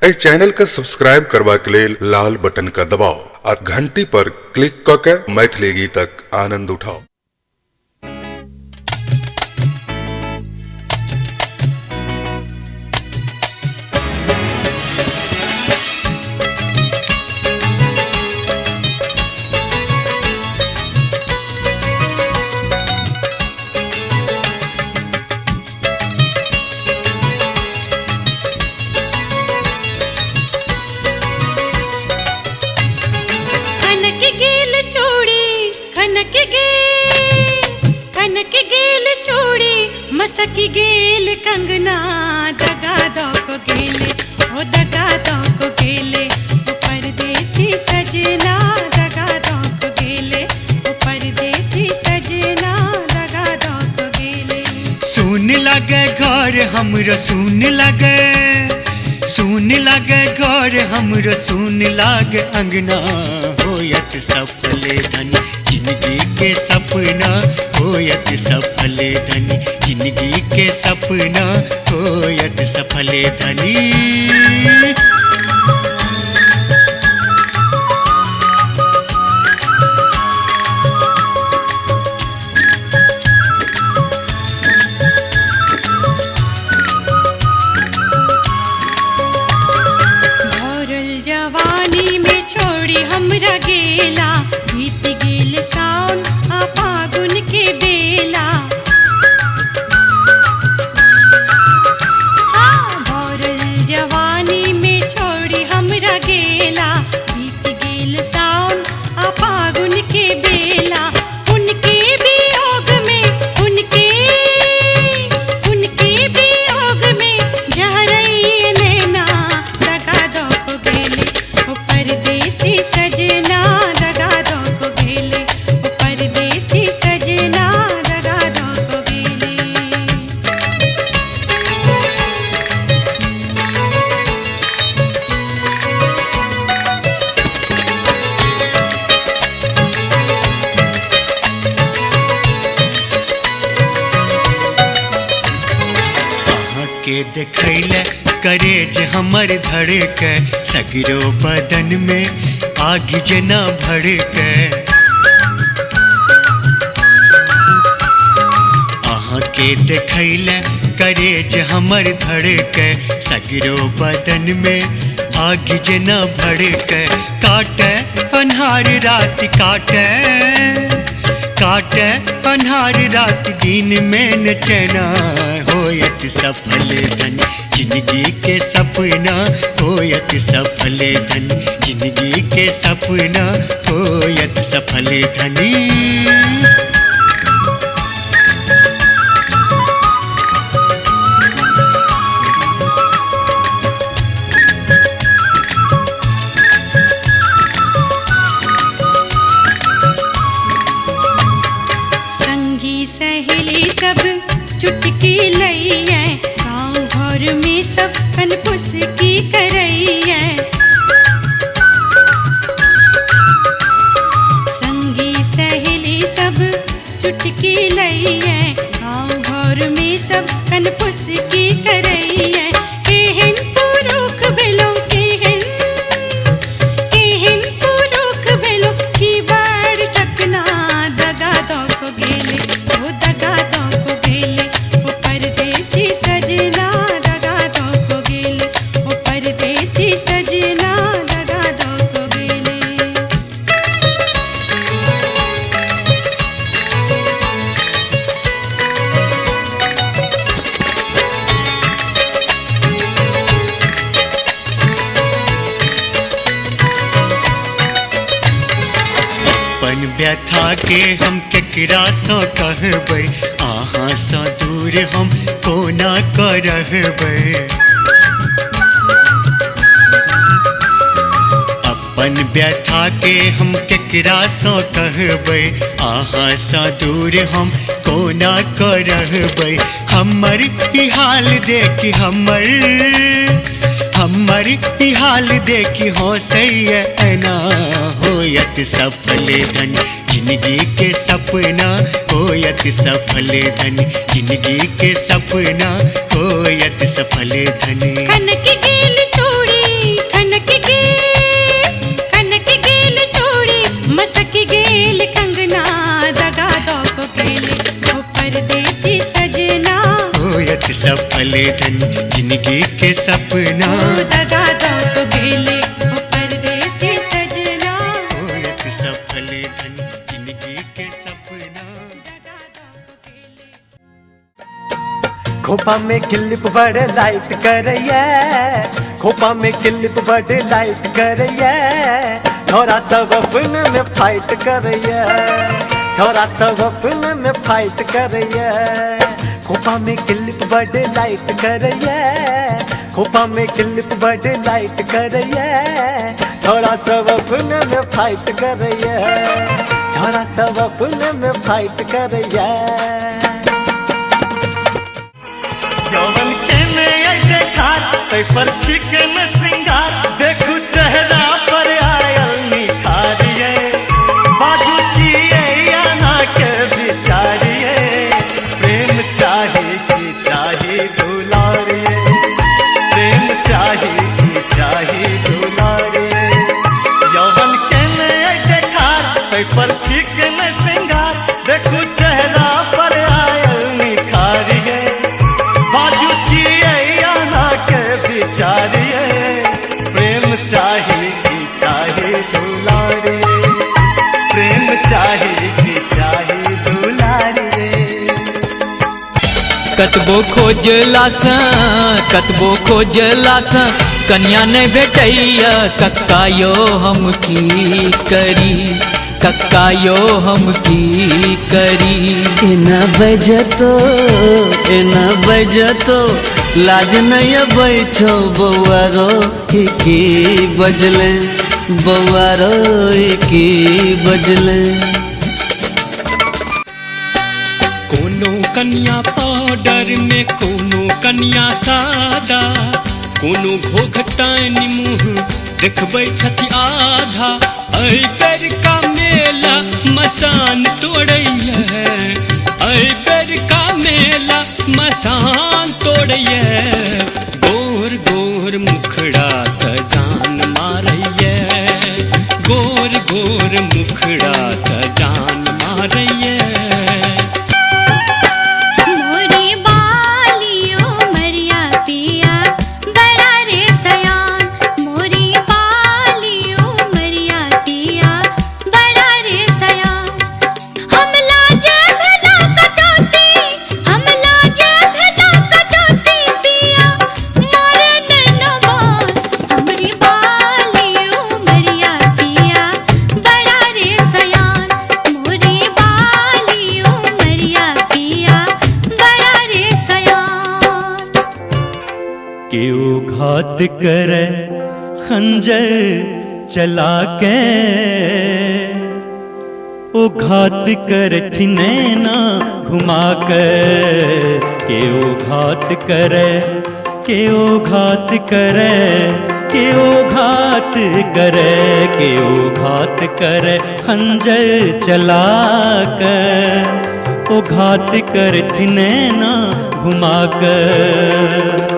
एहि चैनल के सब्सक्राइब करबाक लेल लाल बटन के दबाउ आ घंटी पर क्लिक क के मैथिली गीतक आनंद उठाउ। खनक गेल चूड़ी, खनक गेल, खनक गेल चूड़ी, मसक गेल कंगना, दगा दो को गेले, ओ दगा दो को गेले, ओ परदेसी सजना, दगा दो को गेले, ओ परदेसी सजना, दगा दो को गेले। सुन लगे घर हमरो, सुन लगे, सुन लगे घर हमरो, सुन लागे अंगना, होयत सफल धन जिंदगी के सपना, होयत सफल धन जिंदगी के सपना, होयत सफल धनी। भरल जवानी में छोड़ी हमरा गेला, बीत गेल सावन आ फागुन के बेला। हाँ, भरल जवानी में छोड़ी हमरा गेला, बीत गेल सावन आ फागुन के बेला। उनके वियोग में, उनके उनके वियोग में झरई नैना, दगा दो को गेले, ओ परदेसी सजना, दगा दो को गेले, ओ परदेसी सजना, दगा दो को गेले। अहाँ के देखैले करेज हमर धड़के, सगरो बदन में आग जेना भड़के। अहाँ के देखैले करेज हमर धड़के, सगरो बदन में आग जेना भड़के। काटे अन्हार रात, काटे काटे अन्हार रात दिन में न चैना, होयत सफल धन जिंदगी के सपना, होयत सफल धन जिंदगी के सपना, होयत सफल धनी। संगी सहेली सब चुटकी लैये, गाँव घर में सब कनफुसकी करैये। संगी सहेली सब चुटकी लैये, गाँव घर में सब कनफुसकी करैये। केहन पुरुख भेलौं, केहन केहन पुरुख भेलौं, जीवार टकना, दगा दो को गेले, ओ दगा दो को गेले, ओ परदेसी सजना, दगा दो को गेले, ओ परदेसी सजना, दगा दो को गेले। अपन व्यथा के हम केकरा सँ कहबै, अहाँ सँ दूर हम कोना कऽ रहबै। अपन व्यथा के हम केकरा सँ कहबै, अहाँ सँ दूर हम कोना कऽ रहबै। हमर ई हाल देखि, हमर हमर ई हाल देखि हँसैया एना, होयत सफल धन जिंदगी के सपना, होयत सफल धन जिंदगी के सपना, होयत सफल धन। खनक गेल चूड़ी, सजना। दगा दो तो गेले ओ परदेसी सजना। होयत सफल धन जिंदगी के सपना। दगा दो तो गेले। खोपा में क्लिप बड़े लाइट करैया, खोपा में क्लिप बड़े लाइट करैया, छोरा सब अपने में फाइट करैया, छोरा सब अपने में फाइट करैया। खोपा में क्लिप बड़े लाइट करैया, खोपा में क्लिप बड़े लाइट करैया, छोरा सब अपने में फाइट करैया, छोरा सब अपने में फाइट करैया। जवन के में आई देखार तै पर छिकन श्रृंगार, देखू चेहरा पर आयल निखारिये, बाजू किए आना के विचारिये, प्रेम चाही की चाही दुलारिये, प्रेम चाही की चाही दुलारिये। यौवन के में आई देखार तै पर छिकन श्रृंगार, देखू चेहरा पर आयल निखारिये, बाजू किए आना के विचारिये, प्रेम चाही की चाही दुलारिये, प्रेम चाही की चाही दुलारिये। कतबो खोजलासँ कतबो खोजलासँ कन्या नहि भेटैया, कक्का यौ हम की करी, कक्का यौ हम की करी। एना बजतो एना बजतो लाज नहीं अबै छौ बौआ रो ई की बजले, बौआ रो ई की बजले। कोनो कन्या पाउडर में कोनो कन्या सादा, कोनो घोघटानि मुँह देखबै छथि आधा, एहि बेरका मेला मसान तोड़ैया, एहि बेरका मेला मसान तोड़ैया, गोर गोर मुखड़ा त जान मारैया, गोर गोर मुखड़ा त जान मारैया। मोरी बालियो मरिया पिया बड़ा रे सयान, मोरी बालियो मरिया पिया बड़ा रे सयान। हम लाजे भला कटौती, हम लाजे भला कटौती पिया मारे नैनवान, हमरी बालियो मरिया पिया बड़ा रे सयान, मोरी बालियो मरिया पिया बड़ा रे सयान। केओ घात करे खंजर चला के, ओ घात करथि नैना घुमा के, केओ घात करे केओ घात करे केओ घात करे केओ घात करे खंजर चला के, ओ घात करथि नैना घुमा के।